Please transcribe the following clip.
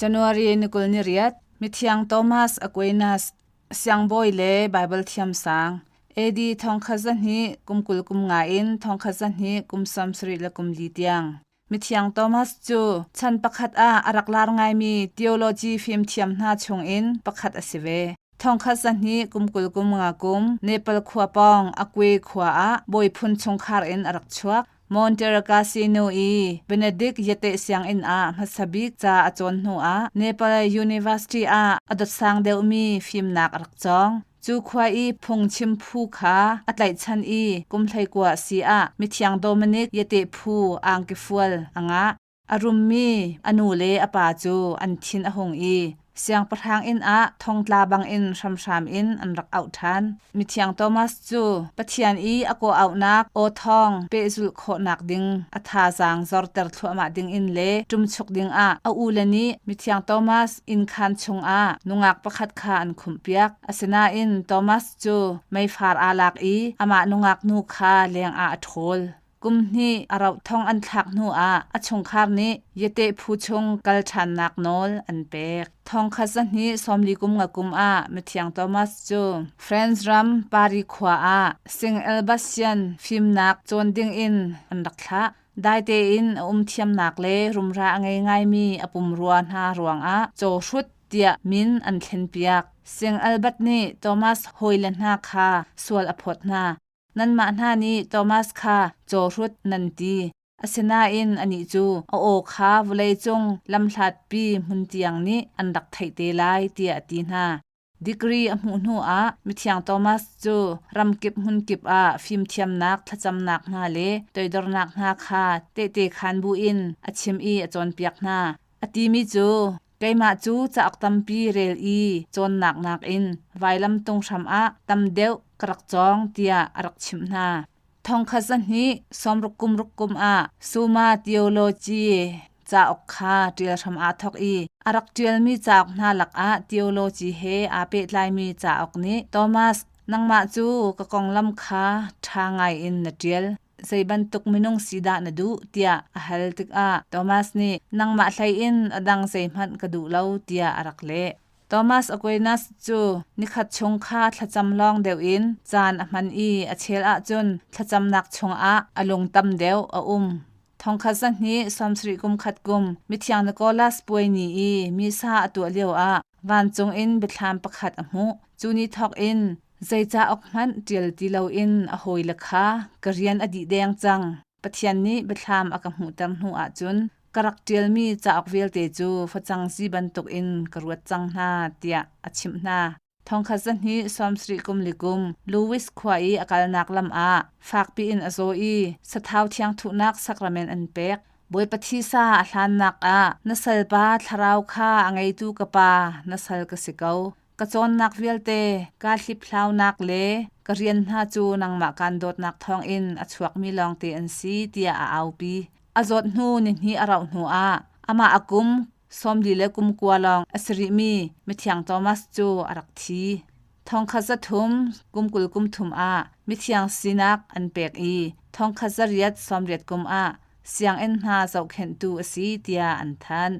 January ni 28, Mithiang Thomas Aquinas, siangbawi le Baibal thiamsang, AD 1225 in 1274 tiang. Mithiang Thomas cu chan pakhat ah a rak lar ngaimi theology fimthiam hna chungin pakhat a si ve. 1225 kum Nepal khua pawng Akwe khua ah bawi phun chungkhar in a rak chuak. Monterey Casino i Benedict Yate sianginn ah hmasa bik ca a cawn hnuah Nepal University ah a dotsang deuhmi fimnak a rak cawng. Cu khua i phungchim phu kha a tlaihchan i kum 19 a si ah mithiang Dominic Yate phu angkifual a ngah. A rummi a nu le a pa cu an thin a hung i siangpahrang inn ah thongtla bangin hramhram in an rak auh ṭhan. Mithiang Thomas cu Pathian i a kawhauhnak aw thawng pehzulh khawhnak ding a thazaang zorter thluahmah dingin le ṭumchuk dingah a ule nih Mithiang Thomas innkhaan chungah nungak pakhat kha an khumhpiak. Asinain Thomas cu meifar aa lak i amah nungak nu kha lengah a ṭhawl. Kum hnih a rauh thong an thlak hnuah a chungkhar nih Yate phu chung kal ṭhannak nawl an pek. Thong khat zahnih 40 kum nga kum ah Mithiang Thomas cu France ram Paris khua ah Sing Elbasian fimnak cawn dingin an rak thlah. Dai tein a um thiamnak le rumra a ngei ngaimi a pumrua hna ruangah cawhrut tiah min an thlenpiak. Sing Albert nih Thomas hawile hna kha sual a phawt hna. Nanmah hna nih Thomas kha cawhrut nan ti. Asinain anih cu a aw kha vawleicung lamhlatpi hmun tiang nih an rak theih te lai tiah a ti hna. Degree a hmuh hnuah Mithiang Thomas cu ramkip hmunkip ah fimthiamnak, thlacamnak hna le toidornak hna kha tehte khaan buin a chim i a cawnpiak hna. A timi cu keimah cu cauk tampi rel i cawnnak nakin vailam tung hram ah tam deuh ka rak cawng tiah a rak chimh hna. Thongkhat zahnih 60 kum ruk kum ah Summa Theologiae cauk kha ṭial hram aa thawk i a rak ṭialmi cauk hna lakah theology he aa pehtlaimi cauk nih Thomas nangmah cu ka konglam kha ṭha ngaiin na ṭial. Zei bantuk minung si dah na duh tiah a hal tikah Thomas nih nangmah hlei in a dang zeihmanh ka duh lo tiah a rak leh. Thomas Aquinas cu nikhat chung kha thlacam lawng deuh in caan a hman i a chel ahcun thlacamnak chungah a lung tam deuh a um. Thongkhat zahnih 70 kum khat kum Mithiang Nicholas puai ni i Missa a tuah lioah vancung in biathlam pakhat a hmuh. Cu ni thawk in zei cauk hmanh ṭial ti loin a hawile kha ka rian a dih deng cang. Pathian nih biathlam a ka hmuhter hnu ahcun ka rak ṭialmi cauk vialte cu facang zi bantukin ka ruat cang hna tiah a chimh hna. Thongkhat zahnih 70 kum li kum Louis khua i a kalnak lam ah fakpi in a zaw i sathau thiangthuhnak sakramen an pek. Bawipa thisa a hlannak ah na salpa thlarau kha a ngeitu ka pa na sal ka si ko. Ka cawnnak vialte, kaa hliphlaunak le ka rian hna cu nangmah kaan dawtnak thawngin a chuakmi lawngte an si tiah a aupi. A zawt hnu nihnih a rauh hnuah amah a kum 40 le kum kua lawng a si rihmi Mithiang Thomas cu a rak thi. Thongkhat 300 kum 20 kum thum ah mithiang sinak an pek i thongkhat 880 kum ah sianginn hna zohkhenhtu a si tiah an thanh.